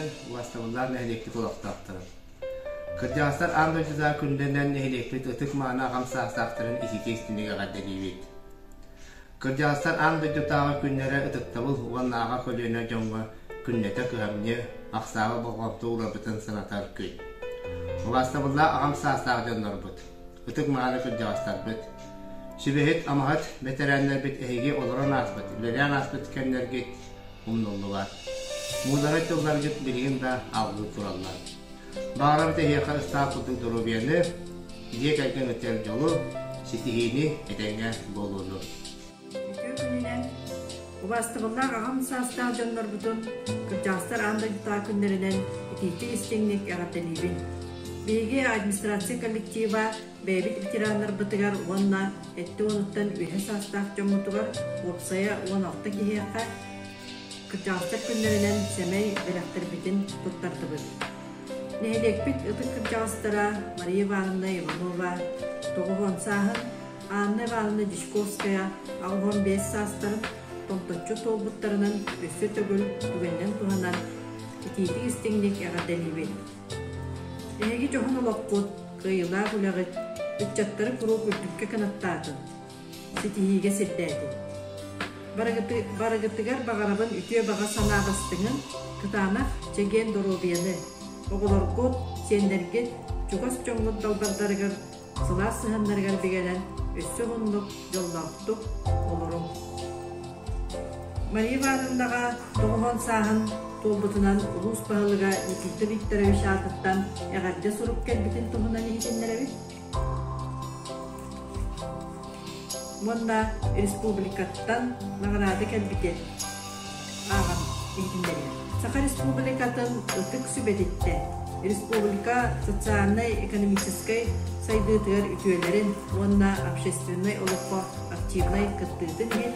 күнүнэн убастабыллаах нэһилиэкпит олохтоохторо! Кырдьаҕастар аан дойдутааҕы күннэринэн нэһилиэкпит ытык-мааны аҕам саастаахтарын ититии-истиҥник эҕэрдэлиибит! Кырдьаҕастар аан дойдутааҕы күннэрэ ытыктабыл уонна аҕа көлүөнэ дьоҥҥо күннэтэ кыһамньы, ахсаабат болҕомто уурарбытын санатар күн. Убаастабыллаах аҕам саастаах дьоннорбут, ытык-мааны кырдьаҕастарбыт, сүбэһит-амаһыт бэтэрээннэрбит эһиги олорон ааспыт, үлэлээн ааспыт кэмнэргит умнуллубат. Муударай тылларгыт билигин да алгыы тураллар. Баҕарабыт эһиэхэ ыстаап курдук доруобуйаны, дьиэ кэргэҥҥитигэр дьолу, ситиһиини, этэҥҥэ буолууну. Үтүө күнүнэн убаастабыллаах аҕам саастаах дьоннорбутун кырдьаҕастар аан дойдутааҕы күннэринэн итиитик-истиҥник эҕэрдэлиибин. Биһиги администрация коллектива бэйэбит ветераннарбытыгар уонна сэттэ уонуттан үөһэ саастаах дьоммутугар уопсайа 16 киһиэхэ кырдьаҕастар күннэринэн сэмэй бэлэхтэрбитин туттардыбыт. Нэһилиэкпит ытык кырдьаҕастара Мария Ивановна Иванова 90 сааһын, Анна Ивановна Дьячковская 85 саастарын томточчу туолбуттарынан өссө төгүл түгэнинэн туһанан итиитик-истиҥник эҕэрдэлиибит. Эһиги дьоһун олоххут, кыайыылаах үлэҕит ыччаттары куруук үрдүккэ кынаттаатын, ситиһиигэ сирдээтин. Барыгытыгар баҕарабын үтүө баҕа санаа бастыҥын, кытаанах чэгиэн доруобуйаны, оҕолоргут, сиэннэргит, чугас дьоҥҥут далбардарыгар сылаас сыһыаннарыгар бигэнэн өссө уһуннук, дьоллоохтук олоруҥ. Мария Ивановнаҕа 90 сааһын туолбутунан улуус баһылыга Никита Викторович аатыттан эҕэрдэ сурук кэлбитин туһунан иһитиннэрэбит. Уонна республикаттан наҕараада кэлбитин ааҕан иһитиннэриэм. Саха Республикатын Ытык Сүбэтиттэн республика социальнай-экономическай сайдыытыгар үтүөлэрин уонна общественнай олоххо активнай кыттыытын иһин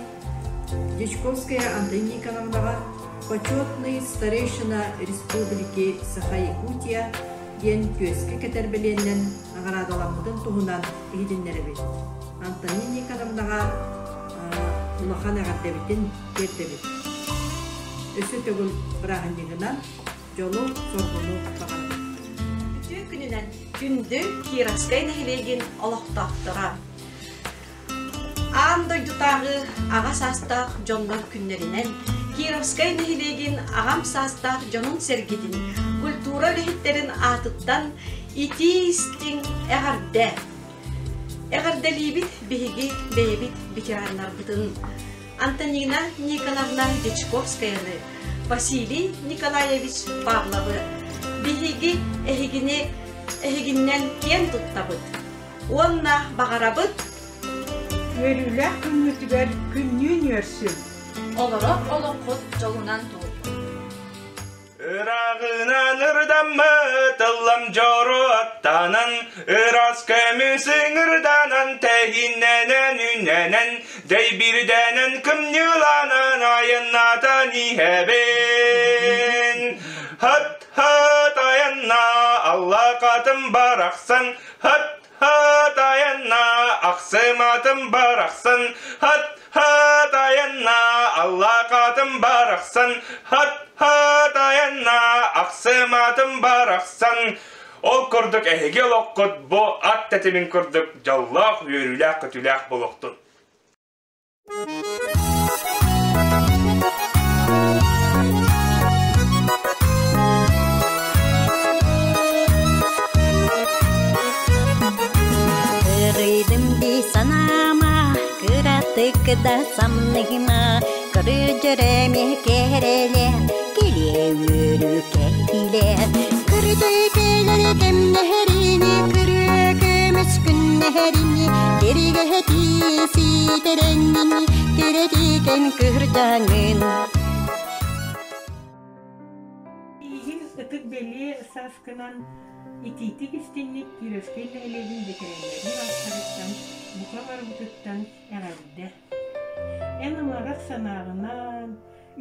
Дьячковская Антонина Никоновнаҕа «Почетный старейшина Республики Саха-Якутия» диэн түөскэ кэтэр бэлиэннэн наҕараадаламмытын туһунан иһитиннэрэбит. Антонина Никоновнаҕа улахан эҕэрдэбитин тиэрдэбит. Өссө төгүл бырааһынньыгынан дьолу-соргуну баҕарабыт. Үтүө күнүнэн күндү Кировскай нэһилиэгин олохтоохторо! Аан дойдутааҕы аҕа саастаах дьоннор күннэринэн Кировскай нэһилиэгин аҕам саастаах дьонун-сэргэтин, культура үлэһиттэрин аатыттан итии-истиҥ эҕэрдэ! Эҕэрдэлиибит биһиги бэйэбит ветераннарбытын Антонина Никоновна Дьячковскаяны, Василий Николаевич Павловы. Биһиги эһигини эһигиннэн киэн туттабыт уонна баҕарабыт Үөрүүлээх күҥҥүтүгэр күннүүн үөрсүҥ! Олорор олоххут дьолунан туоллун! Ырааҕынан ырдаммыт ыллам дьоро аттанан, ыраас көмүс ыҥырданан, тэһииннэнэн үннэнэн, дэйбиирдэнэн кымньыыланан айаннаатан иһэбин. Хат-хат айанна, аллаакатым барахсан, хат Хат айанна, ахсыматым барахсан, хат хат айанна, аллаакатым барахсан, хат хат айанна, ахсыматым барахсан. Ол курдук эһиги олоххут бу ат тэтимин курдук дьоллоох, үөрүүлээх, көтүүлээх буолуохтун. Кырыйдым дии санаама, кыратык да самныма, көрүдьөрөмү кэрэлэ, кэлиэ үөрүү кэлиилэ. Кырдьык кэмнэһэрини, кырыа көмүс күннэһэрини, киригэһэтии сиитэрэннини, кирэтиикэн кырдьаҥын. Эйигин ытык бэлиэ сааскынан итиитик истинник Кировскай нэһилиэгин бэтэрээннэрин ааттарыттан бука барыбытыттан эҕэрдэ! Эн амарах санааҕынан,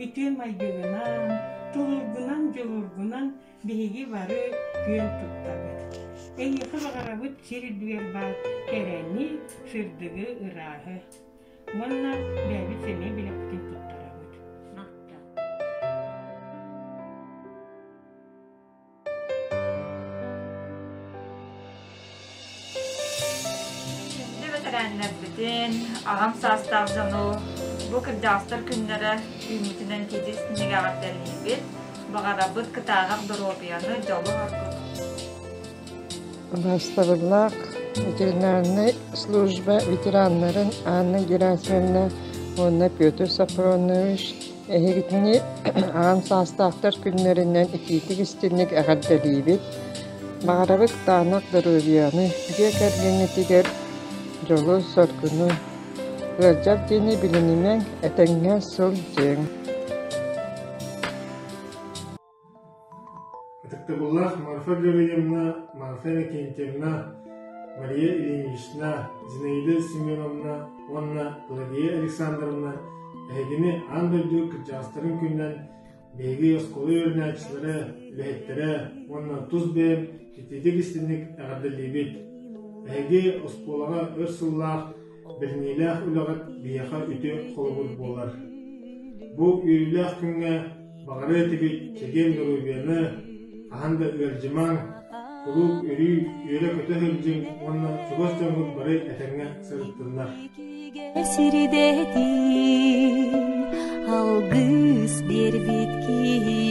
үтүө майгыгынан, тулуургунан, дьулуургунан биһиги бары күөн туттабыт. Эйиэхэ баҕарабыт сир үрдүгэр баар кэрэни, сырдыгы, ырааһы. Уонна бэйэбит сэмэй бэлэхпитин туттарабыт. Бэтэрээннэрбитин, аҕам саастаах дьону бу кырдьаҕастар күннэрэ үүммүтүнэн итиитик истиҥник эҕэрдэлиибит. Баҕарабыт кытаанах доруобуйаны, дьолу-соргуну. Убаастабыллаах ветеринарнай служба ветераннарын Анна Герасимовна уонна Петр Софронович эһигитини аҕам саастаахтар күннэринэн итиитик-истиҥник эҕэрдэлиибит! Баҕарабыт кытаанах доруобуйаны, дьиэ кэргэҥҥитигэр дьолу-соргуну, ыалдьар диэни билинимэҥ, этэҥҥэ сылдьыҥ! Ытыктабыллаах Марфа Гаврильевна, Марфа Иннокентьевна, Мария Ильинична, Зинаида Семеновна уонна Пелагея Александровна эһигини аан дойду кырдьаҕастарын күнүнэн биһиги оскуола үөрэнээччилэрэ, үлэһиттэрэ уонна тус бэйэм итиитик-истиҥник эҕэрдэлиибит. Эһиги оскуолаҕа өр сыллаах бэриниилээх үлэҕит биһиэхэ үтүө холобур буолар. Бу үөрүүлээх күҥҥэ баҕарыа этибит чэгиэн доруобуйаны, хаһан да ыалдьымаҥ, куруук өрүү үөрэ-көтө сылдьыҥ уонна чугас дьоҥҥут бары этэҥҥэ сырыттыннар. Сирдэтин алгыс биэрбит киһи.